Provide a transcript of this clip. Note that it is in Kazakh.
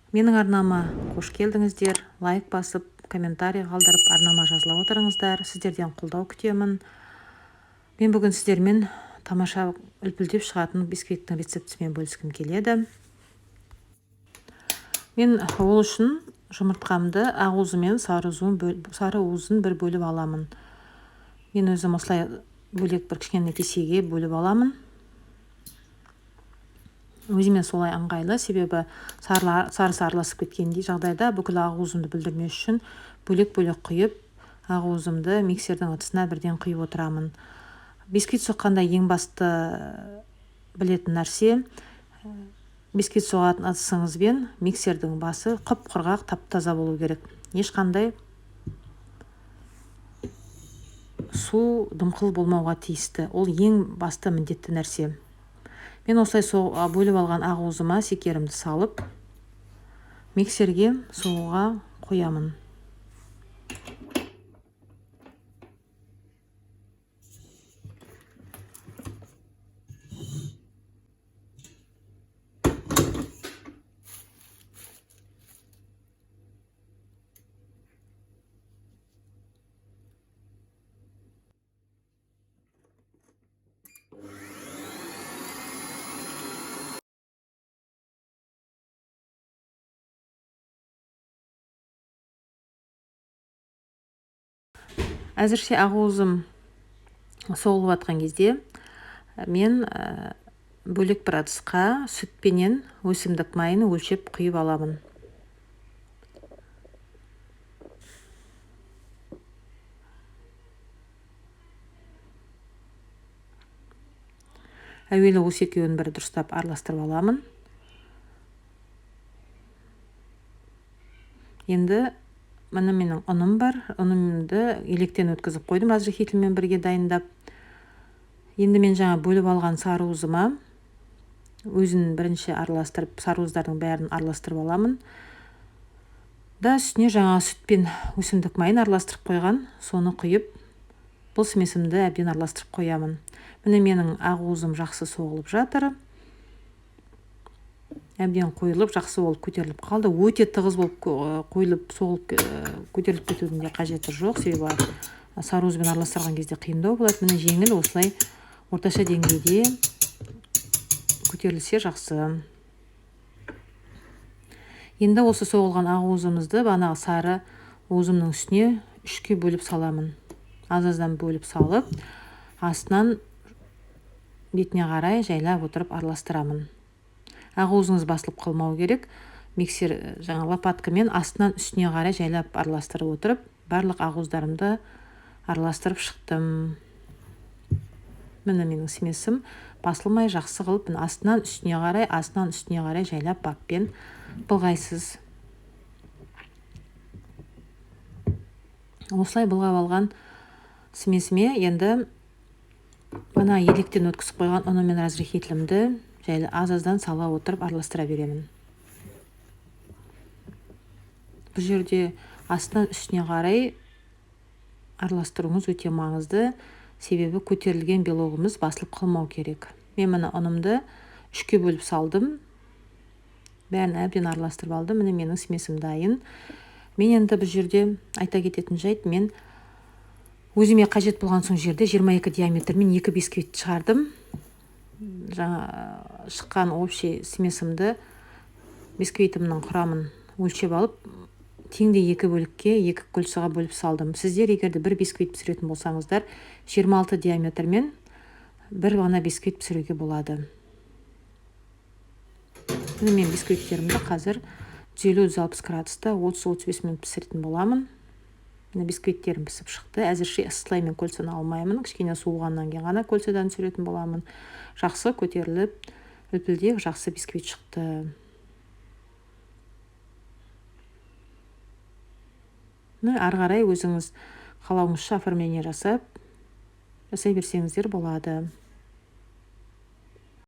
Менің арнама қош келдіңіздер. Лайк басып, комментарий қалдырып, арнама жазыла отырыңыздар. Сіздерден қолдау күтемін. Мен бүгін сіздермен тамаша үлпілдеп шығатын бисквиттің рецептісімен бөліскім келеді. Мен ол үшін жұмыртқамды ақ уызы мен сары уызын бір бөліп аламын. Мен өзім осылай бөлек бір кішкене кесеге бөліп аламын. Өзіме солай ыңғайлы, себебі сарысы араласып кеткендей жағдайда бүкіл ақ уызымды бүлдірмес үшін бөлек-бөлек құйып, ақ уызымды миксердің ыдысына бірден құйып отырамын. Бисквит соққанда ең басты білетін нәрсе, бисквит соғатын ыдысыңызбен миксердің басы құп-құрғақ, тап-таза болу керек. Ешқандай су дымқыл болмауға тиісті. Ол ең басты міндетті нәрсе. Мен осылай бөліп алған ақ уызыма секерімді салып, миксерге соғуға қоямын. Әзірше ақ уызым соғылып жатқан кезде мен бөлек бір ыдысқа сүтпенен өсімдік майын өлшеп құйып аламын. Әуелі осы екеуін бір дұрыстап араластырып аламын. Енді міне менің ұным бар. Ұнымды електен өткізіп қойдым разрыхительмен бірге дайындап. Енді мен жаңа бөліп алған сары уызыма өзін бірінші араластырып, сары уыздардың бәрін араластырып аламын. Да үстіне жаңа сүт пен өсімдік майын араластырып қойған, соны құйып, бұл смесімді әбден араластырып қоямын. Міне менің ақ уызым жақсы соғылып жатыр. Әбден қойылып, жақсы болып көтеріліп қалды. Өте тығыз болып қойылып, соғылып, көтеріліп кетудің де қажеті жоқ, себебі сары уызбен араластырған кезде қиындау болады. Міне жеңіл осылай орташа деңгейде көтерілсе жақсы. Енді осы соғылған ақ уызымызды бағанағы сары уызымның үстіне үшке бөліп саламын. Аз-аздан бөліп салып, астынан бетіне қарай жайлап отырып араластырамын. Ақ уызыңыз басылып қалмау керек. Миксер жаңа лопаткамен астынан үстіне қарай жайлап араластырып отырып, барлық ақ уыздарымды араластырып шықтым. Міне менің смесім басылмай жақсы қылып, міне астынан үстіне қарай, астынан үстіне қарай жайлап баппен былғайсыз. Осылай былғап алған смесіме енді мына електен өткізіп қойған ұны мен разрыхителімді жайлы аз-аздан сала отырып араластыра беремін. Бұл жерде астынан үстіне қарай араластыруыңыз өте маңызды, себебі көтерілген белогымыз басылып қалмау керек. Мен мына ұнымды үшке бөліп салдым. Бәрін әбден араластырып алдым. Міне менің смесім дайын. Мен енді бұл жерде айта кететін жайт, мен өзіме қажет болған соң жерде 22 диаметрмен 2 бисквит шығардым. Жаңа шыққан общий смесімді, бисквитімнің құрамын өлшеп алып, теңдей екі бөлікке, екі кольцаға бөліп салдым. Сіздер егер де бір бисквит пісіретін болсаңыздар, 26 диаметрмен бір ғана бисквит пісіруге болады. Міне мен бисквиттерімді қазір 150-160 градуста 30-35 минут пісіретін боламын. Міне бисквиттерім пісіп шықты. Әзірше ысылай мен кольцаны алмаймын. Кішкене суығаннан кейін ғана кольцадан түсіретін боламын. Жақсы көтеріліп, үлпілдеп жақсы бисквит шықты. Міне ары қарай өзіңіз қалауыңызша оформление жасай берсеңіздер болады.